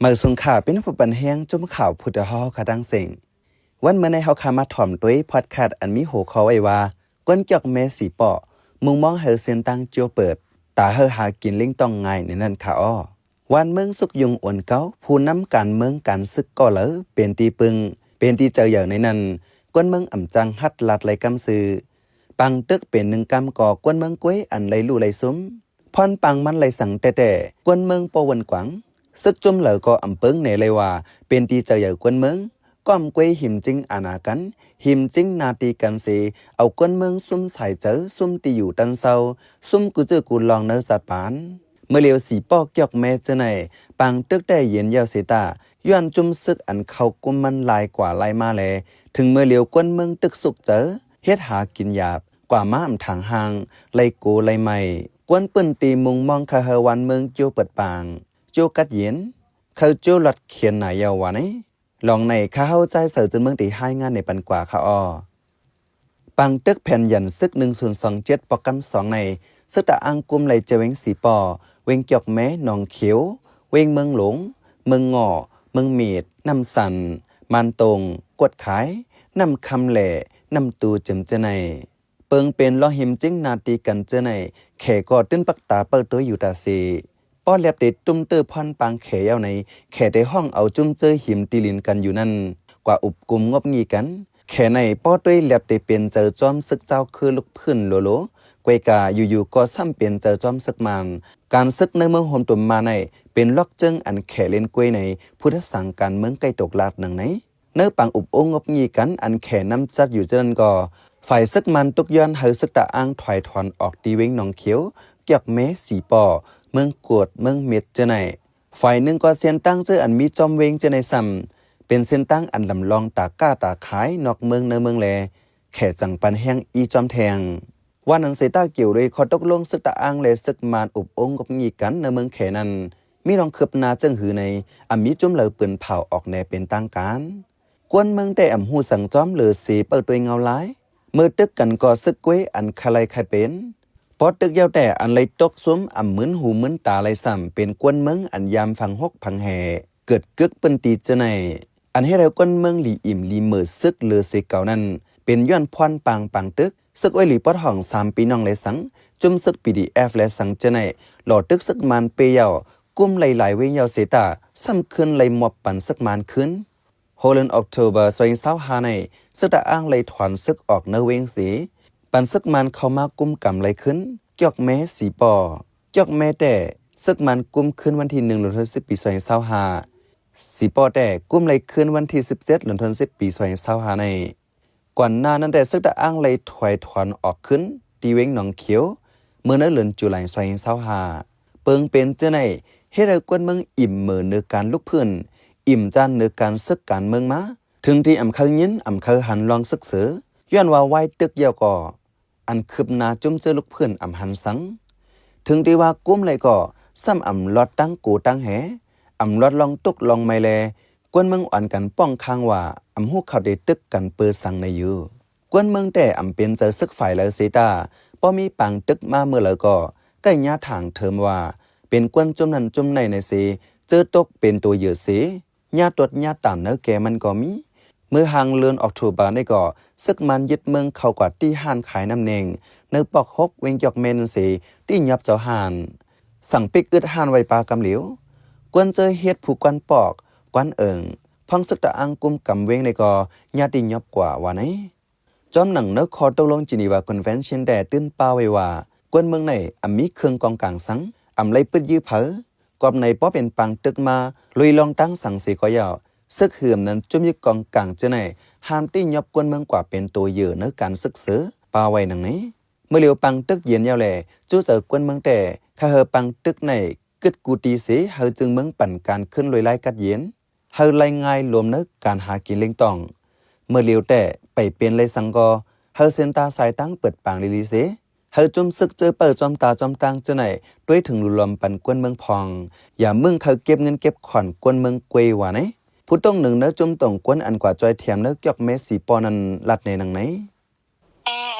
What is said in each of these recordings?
ມາສູງຄ່າ ເປັນຜູ້ບັນແຮງຈຸ້ມຂ່າວຜູ້ຕາເຮົາຄ່າທັງເສັງ. ວັນມື້ໃນເຮົາຄ່າມາຖ່ອມຕົວພອດແຄສອັນມີຫົວຂໍ້ໄວ້ວ່າ ກວນກຽວແມ່ສີປໍ້ ມຸງມອງໃຫ້ເສັ້ນທາງຈຽວເປີດ ຕາເຮົາຫາກິນເລັງຕ້ອງງ່າຍໃນນັ້ນຄ່າອໍ. ວານເມືອງສຸກຍຸງໂອນເກົ່າ ຜູ້ນຳການເມືອງການສຶກກໍເລີຍ ເປັນທີ່ປຶງ ເປັນທີ່ເຈີເຢີ້ໃນນັ້ນ ກວນເມືອງອຳຈັ່ງຮັດລາດໄລ່ກຳຊື່. ປາງຕຶກເປັນໜຶ່ງກຳກໍກວນເມືອງກວຍອັນໄລ່ຮູ້ໄລ່ຊຸມ. ພອນປາງມັນໄລ່ສັງແຕ່ແຕ່ ກວນເມືອງບໍ່ເວີນກວາງ. ຊຶກຈຸມເລີຍກໍອຳເປິງແນ່ໄລ່ວ່າ ເປັນທີ່ເຈີເຢີ້ກວນເມືອງ. ກ້ອມກວຍຫິມຈິງອານາກັນ ຫິມຈິງໜ້າທີ່ກັນເສ ເອົາກວນເມືອງຊຸມສາຍເຈີ ຊຸມທີ່ຢູ່ຕັນເຊົາ ຊຸມກູ່ຈື່ກູ່ລອງເນີສັດປານ. ເມື່ອລຽວສີປໍ້ກຽວແມ່ເຈີໃນ ປາງຕຶກແຕ່ເຢັນຍາວເສຕາ ຍ້ອນຈຸມຊຶກອັນເຂົ້າກຸມມັນລາຍກວ່າລາຍມາແລ ເຖິງເມື່ອລຽວກວນເມືອງຕຶກສຸກເຈີ ເຮັດຫາກິນຢາບ ກວ່າມາອຳທາງຫ່າງ ໄລ່ໂກໄລ່ໄມ້ ກວນປືນຕີມຸງມອງ ຄະເຮີວານເມືອງຈຽວເປີດປາງ ຈຽວກັດເຢັນ ເຂົາຈຽວລັດຂຽນໜາຍາວວ່າໃນ. ລອງໃນຂ້າເຮົາຈາຍເສີເຈີນເມືອງ ທີ່ຮາຍງານໃນປັນກວ່າຄ່າອໍ. ປາງຕຶກແຜນຢັນຊຶກໜຶ່ງສູນສອງເຈັດ ປອກກຳສອງໃນ ຊຶກຕະອ້າງກຸມໄລ່ຈາກເວັງສີປໍ້ ເວັງກຽວແມ່ ໜອງຂຽວ ເວັງເມືອງຫຼົງ ເມືອງງໍ້ ເມືອງເມດ ນ້ຳສັນ ມານຕົງ ກວດຂາຍ ນ້ຳຄຳແຫຼ ນ້ຳຕູ ເຈີມເຈີໃນ. ເປິງເປັນລອງຫິມຈິງໜ້າທີ່ກັນເຈີໃນ ແຂກໍຕື່ນປັກຕາເປີດຕົວຢູ່ຕາເສ. ປ້ອແລັບເຕະຕຸ້ມເຕີພອນປາງແຂຍາວໃນ ແຂເຕະຮ້ອງເອົາຈຸ້ມເຈີຫິມຕີລິນກັນຢູ່ນັ້ນ ກວ່າອຸບກຸມງົບງີ່ກັນ. ແຂໃນປ້ອຕົວແລັບເຕະເປັນເຈີຈອມຊຶກເຈົ້າຄືລຸກພື້ນໂລໂລ ກວຍກາຢູ່ໆກໍຊ້ຳເປັນເຈີຈອມຊຶກມານ. ການຊຶກໃນເມືອງໂຮມຕຸມມາໃນ ເປັນລັອກເຈິງອັນແຂເຫຼັ້ນກວຍໃນ ຜູ້ທັດສັງການເມືອງໃກ້ຕົກລາດໜັງໃນ. ໃນປາງອຸບອຸງງົບງີ່ກັນ ອັນແຂນຳຈັດຢູ່ເທື່ອນັ້ນກໍ ຝ່າຍຊຶກມານຕຸກຍ້ອນໃຫ້ຊຶກຕະອ້າງຖອຍຖອນອອກທີ່ເວັງໜອງຂຽວ ກຽວແມ່ ສີປໍ້ ເມືອງກວດ ເມືອງເມັດເຈີໃນ. ຝ່າຍໜຶ່ງກໍຊຽນຕັ້ງເຈີອັນມີຈອມເວັງເຈີໃນຊ້ຳ ເປັນເສັ້ນທາງອັນລຳລອງຕາຄ້າຕາຂາຍນອກເມືອງໃນເມືອງແລ ແຂຈັ່ງປັນແຮງອີ່ຈອມແທງ. ວ່ານັ້ນເສຕາກ່ຽວດ້ວຍຂໍ້ຕົກລົງຊຶກຕະອ້າງ ແລະ ຊຶກມານອຸບອຸງງົບງີ່ກັນໃນເມືອງແຂນັ້ນ ມີລອງຄືບໜ້າເຈີງຫືໃນ ອຳມີຈຸ້ມເລີຍປືນເຜົາອອກແນ່ເປັນທາງການ. ກວນເມືອງແຕ່ອຳຮູ້ສັງຈອມເລີເສເປີດຕົວເງົາລາຍ ເມື່ອຕຶກກັນກໍຊຶກກວຍອັນຄະໄລຄະເປັນ. ພໍຕຶກຍາວແຕ່ອັນໄລ່ຕົກຊຸມອຳມຶນຫູມຶນຕາໄລ່ຊ້ຳ ເປັນກວນເມືອງອັນຍາມຝັງຫົກຝັງແຫ່ເກີດກຶກປືນຕີເຈີໃນ. ອັນເຮັດໃຫ້ກວນເມືອງຫຼີອີ່ມຫຼີເໝີຊຶກເລີເສເກົ່ານັ້ນ ເປັນຍ້ອນພອນປາງປາງຕຶກ ຊຶກອວຍຫຼີປອດຫ້ອງສາມພີ່ນ້ອງໄລ່ສັງ ຈຸ້ມຊຶກ ພີດີເອັຟ ແລະ ສັງເຈີໃນ ຫຼໍ່ຕຶກຊຶກມານເປຍາວ ກຸມໄລ່ຫຼາຍເວຍາວເສຕາ ຊ້ຳຄືນໄລ່ມອບປັນຊຶກມານຄືນ. ຫົກເດືອນອອກໂທເບີ ສອງພັນຊາວຫ້າໃນ ຊຶກຕະອ້າງໄລ່ຖອນຊຶກອອກເນີເວັງເສ ປັນຊຶກມານເຂົ້າມາກຸມກຳໄລ່ຄືນ ກຽວແມ່ ສີປໍ້ ກຽວແມ່ແຕ່ ຊຶກມານກຸມຄືນວັນທີໜຶ່ງ ເດືອນສິບ ປີສອງພັນຊາວຫ້າ ສີປໍ້ແຕ່ ກຸມໄລ່ຄືນວັນທີສິບເຈັດ ເດືອນສິບ ປີສອງພັນຊາວຫ້າໃນ. ກ່ອນໜ້ານັ້ນແຕ່ ຊຶກຕະອ້າງໄລ່ຖອຍຖອນອອກຄືນທີ່ເວັງໜອງຂຽວ ເມື່ອໃນເດືອນຈູລາຍ ສອງພັນຊາວຫ້າ. ເປິງເປັນເຈີໃນ ເຮັດໃຫ້ກວນເມືອງອີ່ມເໝີເໜືອການລຸກພື້ນ ອີ່ມຈານເໜືອການຊຶກການເມືອງມາ ເຖິງທີ່ອຳເຄີຍຍິນ ອຳເຄີຍຫັນລອງຊຶກເສີ ຍ້ອນວ່າວາຍຕຶກຍາວກໍ ອັນຄືບໜ້າຈຸ້ມເຈີລຸກພື້ນອຳຫັນສັງ ເຖິງທີ່ວ່າກຸມໄລ່ກໍຊ້ຳອຳລອດຕັ້ງໂກຕັ້ງແຫ ອຳລອດລອງຕຸກລອງໄມ້ແລ ກວນເມືອງອ່ອນກັນປ້ອງຄາງວ່າ ອຳຮູ້ຂ່າວເຕຕຶກກັນເປີສັງໃນຢູ່. ກວນເມືອງແຕ່ອຳເປັນເຈີຊຶກຝ່າຍເລີເສຕາ ພໍມີປາງຕຶກມາເມື່ອເລີກໍ ໃກ້ຍາຖາງເທີມວ່າ ເປັນກວນຈຸ້ມນັ້ນຈຸ້ມໃນໃນເສ ເຈີຕົກເປັນໂຕເຢີເສ ຍາຕົດຍາຕານເນີແກ່ມັນກໍມີ. ເມື່ອຫ່າງເດືອນອອກໂທເບີໃນກໍ ຊຶກມານຍຶດເມືອງເຂົ້າກວາດຕີ້ຮ້ານຂາຍນ້ຳແນງ ໃນປອກຫົກ ເວັງກຽວແມ່ນັ້ນເສ ຕີ້ຫຍອບເຈົ້າຮ້ານ ສັ່ງປິກອຶດຮ້ານໄວ້ປາກຳຫຼຽວ. ກວນເຈີເຮັດຜູ້ກວານປອກ ກວານເອີງ ພອງຊຶກຕະອ້າງກຸມກຳເວັງໃນກໍ ຍາຕີ້ຫຍອບກວ່າວ່າໃນ. ຈອມໜັງເນີຂໍ້ຕົກລົງເຈນີວາຄອນເວັນຊິນແຕ່ຕື່ນປ້າໄວ້ວ່າ ກວນເມືອງໃນອຳມີເຄື່ອງກອງກາງສັງ ອຳໄລ່ປຶດຢື້ໃຜ ກອບໃນປໍເປັນປາງຕຶກມາ ລຸຍລອງຕັ້ງສັງເສກໍຍາວ ຊຶກເຮືອມນັ້ນຈຸ້ມຍຶດກອງກາງເຈີໃນ ຫ້າມຕີ້ຫຍອບກວນເມືອງກວ່າເປັນໂຕເຢີເນີການຊຶກເສີ ປ້າໄວ້ໜັງໃນ. ເມື່ອຫຼຽວປາງຕຶກເຢັນຍາວແລ ຈູ້ເຈີກວນເມືອງແຕ່ ຄະເຮີປາງຕຶກໃນ ກຶດກູຕີເສ ເຮີຈຶ່ງເມືອງປັນການຂຶ້ນລວຍລາຍກັດເຢັນ ເຮີລາຍງ່າຍລວມເນີການຫາກິນເລັງຕ້ອງ. ເມື່ອຫຼຽວແຕ່ໄປເປັນໄລສັງກໍ ເຮີເສັ້ນຕາສາຍຕັ້ງເປີດປາງລີລີເສ ເຮີຈຸ້ມຊຶກເຈີເປີຈອມຕາຈອມຕາງເຈີໃນ ດ້ວຍເຖິງລຸລອມປັນກວນເມືອງພອງ ຢາມເມືອງເຮີເກັບເງິນເກັບຂອນກວນເມືອງເກວວ່າໃນ. ຜູ້ຕົງໜຶ່ງເນີຈຸ້ມຕົງກວນອັນກວາດຈ່ອຍແຖມເນີກຽວແມ່ສີປໍ້ນັ້ນລັດແນໜັງໃນ. အဲအဓိကတော့ပြောင်းပေါ့သူတို့မေးကြည့်လိုက်တဲ့အချိန်မှာအဲသူတို့ကပြောင်းပဲရှိတယ်ဒါပေမဲ့ပြောင်းကလည်းလမ်းပိတ်တာရယ် Kuôn pun ti la te an de chang ke lit lai kan ha kin ling tong chu khau nai te pin khau kap ya ko oi chu nai o. Kue ka ti wa kwa khai nai ko sin dang sam tek pik ut wai lai fai khan a. Pi nai sam lai wa lu yau sum long te te o. Chau suan kam phong nai ta de lai heng kuôn kwa kan khau kap kue ko yang a mi ka chang man kha long. Che kwa au ma ya ko sam mi ti khai man nan na. Nai na poi sa chu nai ko sam ma phiao. Te wa ku ngun se pan kan nai ko sam mi phau te ku pan lai nan na. တောင်ပတ်စံတော့မရှိဘူးပေါ့ချေးပေးမဲ့လူလည်းမရှိဘူးပေါ့ပွဲစားတွေလည်းမလာတော့ ဝိုင်းစေစစ်မှန်ခါအော်တီယူကျောက်မဲစီပော့စေအမီးပန်းတိုက်ရောက်ဝါနေစေတာတႃႇတေၽိုၼ်ႉၽူးပူၵ်းပွင်ၶိုၼ်းတီႈယူႇတီႈၵိၼ်ၵူၼ်းမိူင်းတႄႉဢမ်ႇငၢႆႈ။ ပေႃးဢဝ်ၵၢင်ၸႂ်ၵူၼ်းမိူင်းဝႃႈတႄႉ မိူဝ်ႈလဵဝ်ၼႆႉ ပႆႇထိုင်တီႈပူၵ်းပွင်ပၼ်ႁႂ်ႈၵုမ်ႇထူၼ်ႈၼႆသေတႃႉ ႁႂ်ႈလႆႈၵႃႉလႆႈၶၢႆ ႁႃၵိၼ်လဵင်ႉတွင်ႉထၢင်ႇႁၢင်ႈၼႆယဝ်ႉ။ ၼႂ်းပိုၼ်ႉတီႈၵျွၵ်ႉမႄးလႄႈသီႇပေႃႉၼႆႉ ၵၢၼ်ၽုၵ်ႇႁႆႈၽုၵ်ႇသူၼ် ၵၢၼ်ႁႃၵိၼ်လဵင်ႉတွင်ႉဢမ်ႇပေႃးပိူင်ႈသင်ၵၼ်။ ၵမ်ႈၼမ်ၵေႃႈၽုၵ်ႇၶဝ်ႈၵၢပ်ႇ ၽုၵ်ႇဢွႆႈဝႆႉၸိူဝ်းၼႆႉ ၵမ်ႈၼမ်လႆႈၽုၵ်ႇဝႆႉသေ ဢမ်ႇတၼ်းလႆႈလုမ်းလႃး ၵုမ်ႇပၢႆႈၽေးသိုၵ်း။ ဝၢႆးပၢင်တိုၵ်းယဝ်ႉၵေႃႈ တေၵႂႃႇဢဝ်မၢၵ်ႇၶဝ်ႈတဝ်ႈၼမ်ႉ ဢၼ်ၵိုတ်းၶၢင်ႉဝႆႉၼႂ်းႁႆႈၼႂ်းသူၼ် ၸိူဝ်းၼၼ်ႉၵေႃႈယၢပ်ႇၸႂ် လႆႈၵူဝ်မၢၵ်ႇမႅင်းဢၼ်ႁၢင်ႈၵၢင်ဝႆႉ။ ဝၢႆးၵႂႃႇဢဝ်မႃးယဝ်ႉၵေႃႈယၢပ်ႇၸႂ်ထႅင်ႈ တေတေႃႉတေသူင်ႇၶၢႆၼႆၵေႃႈ သမ်ႉဢမ်ႇထၢင်ႇႁၢင်ႈ ယွၼ်ႉသဵၼ်ႈတၢင်းတိုၵ်ႉၵႂႃႇယၢပ်ႇမႃးယၢပ်ႇ သိုၵ်းမၢၼ်ႈၵေႃႈပႂ်ႉၵူတ်ႇထတ်းႁၢဝ်ႈႁႅင်းၼႆ ၽူႈတူင်ႉၼိုင်ၼႂ်းၸုမ်းတူင်ႇၵူၼ်း ဢၼ်လႆႈလူင်းပိုၼ်ႉတီႈၼၼ်ႉ လၢတ်ႈၼႄၼင်ႇၼႆ။ ဘာလို့လဲဆိုတော့သူတို့အရင်ဆုံးရှုံးမှုများတယ်ပဲဖွဲ့လာလာအဲ့လိုပဲဖြစ်နေတော့သူတို့တိတ်ပြီးတော့စစ်ပွဲပေါ်မှာအာရုံမရှိတော့ဘူး ယွၼ်ႉပၢင်တိုၵ်းႁေ ၵူၼ်းမိူင်းလႆႈလူႉသုမ်းၼမ်ၼႃႇ ၸုမ်းလႂ်မႃးၵေႃႈယဝ်ႉ ၵုမ်ႇပဵၼ်ၼၼ်ၵူၺ်းၼႃႇၼေႃႈ ၶဝ်ဢမ်ႇမီးၸႂ်ၶဝ်ႈပိုင်ႈဢိင်သိုၵ်းၸုမ်းလႂ်ဢဝ်ဝႃႈ ၵူၼ်းမိူင်းၵမ်ႈပႃႈၼမ်ၼႆႉ ဢမ်ႇမီးတၢင်းမုင်ႈမွင်းၼိူဝ်ၸုမ်းသိုၵ်းယဝ်ႉလူင် ဢၼ်ၵူၼ်းမိူင်းလႆႈလူႉသုမ်းၼမ်ၼႆႉ ပဵၼ်ယွၼ်ႉသိုၵ်းမၢၼ်ႈမႃးပွႆႇမၢၵ်ႇသႂ်ႇၵေႃႈပိူင်ၼိုင်ႈ ၽွင်းၸဝ်ႈႁိူၼ်းဢမ်ႇယူႇၼၼ်ႉ မီးၵူၼ်းလၵ်ႉမႃးလၵ်ႉၶူဝ်းၶွင်ၵေႃႈပိူင် ယွၼ်ႉၸိူဝ်းၼၼ်ႉႁေ ဢွၼ်ၵၼ်လူႉသုမ်းတင်းၼမ်ဢိူဝ်ႈ မၢင်ၸိူဝ်းၼႆႉသဝ်ႁိူၼ်းၵေႃႈယင်းဢဝ်ၵႂႃႇပႃးၼႃႇ ဢၼ်မုင်ႈဢၼ်ၵၢင်ႈမၼ်းၸိူဝ်းၼႆႉၵူၺ်းၵေႃႈဢမ်ႇဝႆႉၵူၺ်း ပေႃးပဵၼ်ပၢင်တိုၵ်းမႃးမိူဝ်ႈလႂ်ၵေႃႈ ဢမ်ႇလႆႈၵူဝ်မၢၵ်ႇၵွင်ႈမဵဝ်းလဵဝ်ၵူၺ်းလူင် လႆႈၵူဝ်ပႃးၵူၼ်းလၵ်ႉၵူၼ်းၸူၼ်ၸိူဝ်းၼႆႉဢိူဝ်ႈ ယွၼ်ႉၼၼ်ဢဝ်ဢမ်ႇမီးၽႂ်ၶႂ်ႈပဵၼ်ပၢင်တိုၵ်း ၵူၼ်းမိူင်းၵေႃႈဢမ်ႇၶႂ်ႈပၼ်ႁႅင်းၸုမ်းလႂ်ဝႃႈ ဘယ်သူမှလည်းသူတို့မထောက်ခံတော့ဘူး ဢမ်ႇၵေႃႈမႃးသီႇပေႃႉ ၵျွၵ်ႉမႄးၵူၺ်း မိူင်းတႆးပတ်းပိုၼ်ႉ မိူင်းႁူမ်ႈတုမ်ပတ်းပိုၼ်ႉၼႆႉ သင်ဝႃႈပၢင်တိုၵ်းသိုၵ်းသိူဝ်တိုၵ်းလၢမ်းၵႂႃႇၸိူင်ႉၼႆသေ ဢမ်ႇမီးဝၼ်းသုတ်းဝၼ်းတိူၵ်ႈတႄႉ ၵူၼ်းမိူင်းတေပႃးၵၼ်ၽၢၼ် တေပႃးၵၼ်ဢိုပ်းမူတ်းယဝ်ႉ လုၵ်ႈဢွၼ်ႇၵေႃႈႁၢမ်းသုၼ်ႇႁဵၼ်းသွၼ် ပၢႆးမၢၵ်ႈမီးတူၵ်းတႅမ်ႇ ၵမ်းလိုၼ်းၵေႃႈယွၼ်ႉပၢင်တိုၵ်းၼႆႉၵူၺ်း ဢၼ်တေၸုင်ၸၼ်ဢဝ်တူၵ်းတႅမ်ႇတူၵ်းယေႃႈ ၸိုင်လုၵ်ႈၽိုၼ်ႉၸိူဝ်းၼႆႉၵေႃႈ သင်ဝႃႈတိုၵ်းသေ ႁူႉတီႈသုတ်းတီႈယဝ်ႉမၼ်းၼႆယင်းၶႅၼ်း သမ်ႉဢမ်ႇႁူႉတီႈယင်ႇတီႈတိူၵ်ႈမၼ်းသေ ႁူႉဝႃႈတိုၵ်းၵူၺ်းတႄႉ ၵၢၼ်မိူင်းၵေႃႈဢမ်ႇၶိုပ်ႈၼႃႈ ဝၢၼ်ႈမိူင်းၵေႃႈလူႉၵူၺ်းၼႆ ၵူၼ်းၼုမ်ႇၽူႈလဵပ်ႈႁဵၼ်းၵၢၼ်မိူင်းၵေႃႉၼိုင်ႈလၢတ်ႈ။ ၶႃႈႁဝ်းပဵၼ်ၸၢႆးသိူဝ်ၸိုင်ႈမိူင်းၶႃႈဢေႃႈ ပၼ်ႁႅင်းလၢႆးၵၢၼ်ၽွတ်ႉၶၢတ်ႉႁဝ်းၶႃႈလႄႈ ယိၼ်းၸူမ်းယႂ်ႇၼမ်ယူႇၶႃႈဢေႃႈ မႂ်ႇသုင်ၶႃႈ။ လုၵ်ႈဢွၼ်ႇၵိူတ်ႇမႂ်ႇယႂ်ႇသုင်ၶိုၼ်ႈမႃးသီႇႁႃႈၶူပ်ႇ ငၢႆးမိူၼ်မၢင်ၸေႈသီၽိူၵ်ႇၶၢဝ်သႂ် ပႆႇမီးသီသင်တႅမ်ႈသႂ်ႇယွမ်ႉသႂ်ႇ ၵွပ်ႈၼၼ် တေပွၼ်ႈတေသွၼ်သင်ပၼ်လုၵ်ႈလၢင်းၸဝ်ႈၵဝ်ႇၵေႃႈ ႁႂ်ႈတူၺ်းၵႃႇလတေႇသႃႇ ငဝ်းလၢႆးဝၢၼ်ႈမိူင်းၸဝ်ႈၵဝ်ႇလီလီ။ ၽွင်းလုၵ်ႈဢွၼ်ႇတိုၵ်ႉလဵၵ်ႉၼႆႉ ပႆႇလီဢုပ်ႇလၢတ်ႈၶႆႈၼႄလွင်ႈပၢင်တိုၵ်းသိုၵ်းသိူဝ်လႄႈ လွင်ႈၸုမ်းၸိူဝ်းဢၼ်တၢင်းႁၼ်ထိုင်ဢမ်ႇမိူၼ်ၵၼ် ဢမ်ႇထုၵ်ႇလီဢုပ်ႇလၢတ်ႈႁႂ်ႈလုၵ်ႈဢွၼ်ႇလႆႈငိၼ်း လွင်ႈဢၼ်တေပဵၼ်ၵၢၼ်တႅၵ်ႇယၢႆႈပႅင်းၸင်း၊ ဢမ်ႇထုၵ်ႇလီသင်ႇပၼ်ပၢႆးဝူၼ်ႉ ဢၼ်တေႁဵတ်းႁႂ်ႈလုၵ်ႈဢွၼ်ႇတေမီးၸႂ်တွပ်ႇတႅၼ်းၶိုၼ်း။ ၼႂ်းပိူင် Geneva Convention ၵေႃႈ တိုၼ်းႁၢမ်ႈဝႆႉဝႃႈ လုၵ်ႈဢွၼ်ႇပႆႇတဵမ် သိပ်းပႅတ်ႇ ၼၼ်ႉ တေဢမ်ႇလႆႈႁွင်ႉႁဵတ်းသိုၵ်း၊ သိုၵ်းၸုမ်းလႂ်ႁွင်ႉဝႆႉၵေႃႈ တၵ်းတေလႆႈသူင်ႇမွပ်ႈပၼ်ပေႃႈမႄႈလုၵ်ႈဢွၼ်ႇ ႁိုဝ်ဢမ်ႇၼၼ် ၽူႈၵွၼ်းၼႃႈႁိူၼ်းလုၵ်ႈဢွၼ်ႇၵေႃႉၼၼ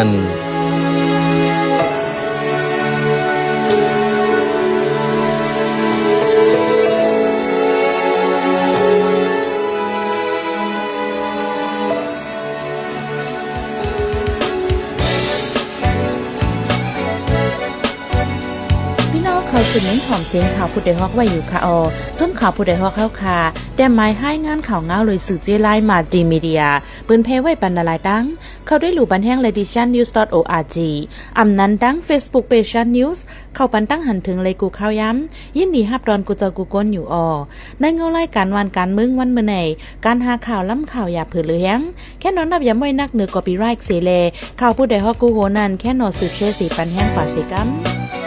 ်ႉ။ พี่น้องเขาสืบเน้นขอ ເຊັນຂ່າວຜູ້ດອຍຮອກໄວ້ຢູ່ຄະອໍ. ຊົມຂ່າວຜູ້ດອຍຮອກເຮົາຄະ ແຕ້ມໝາຍຮາຍງານຂ່າວງາວໂດຍສື່ເຈ້ລາຍ Multimedia ເປີນແຜ່ໄວ້ປັນຫຼາຍໆຕັ້ງ. ເຂົ້າໄດ້ຫຼູ່ບັນແຮງ Ladition News dot org ອຳນັ້ນຕັ້ງ Facebook Page Shan News ເຂົ້າປັນຕັ້ງຫັນເຖິງໄລກູ່ຂ່າວຍາມ. ຍິນດີຮັບຕ້ອນກູ່ເຈົ້າກູ່ຄົນຢູ່ອໍ. ໃນເງົາລາຍການຫວ່ານການເມືອງວັນມື້ໃນ ການຫາຂ່າວລ້ຳຂ່າວຢ່າເຜີເຫຼືອແຮງ ແຄ່ນອນນັບຢາມໄວ້ນັກເໜືອ copyright ເສແລ ຂ່າວຜູ້ດອຍຮອກກູ່ໂຮນັ້ນ ແຄ່ນອນສືບແຊເສປັນແຮງກວ່າເສກຳ.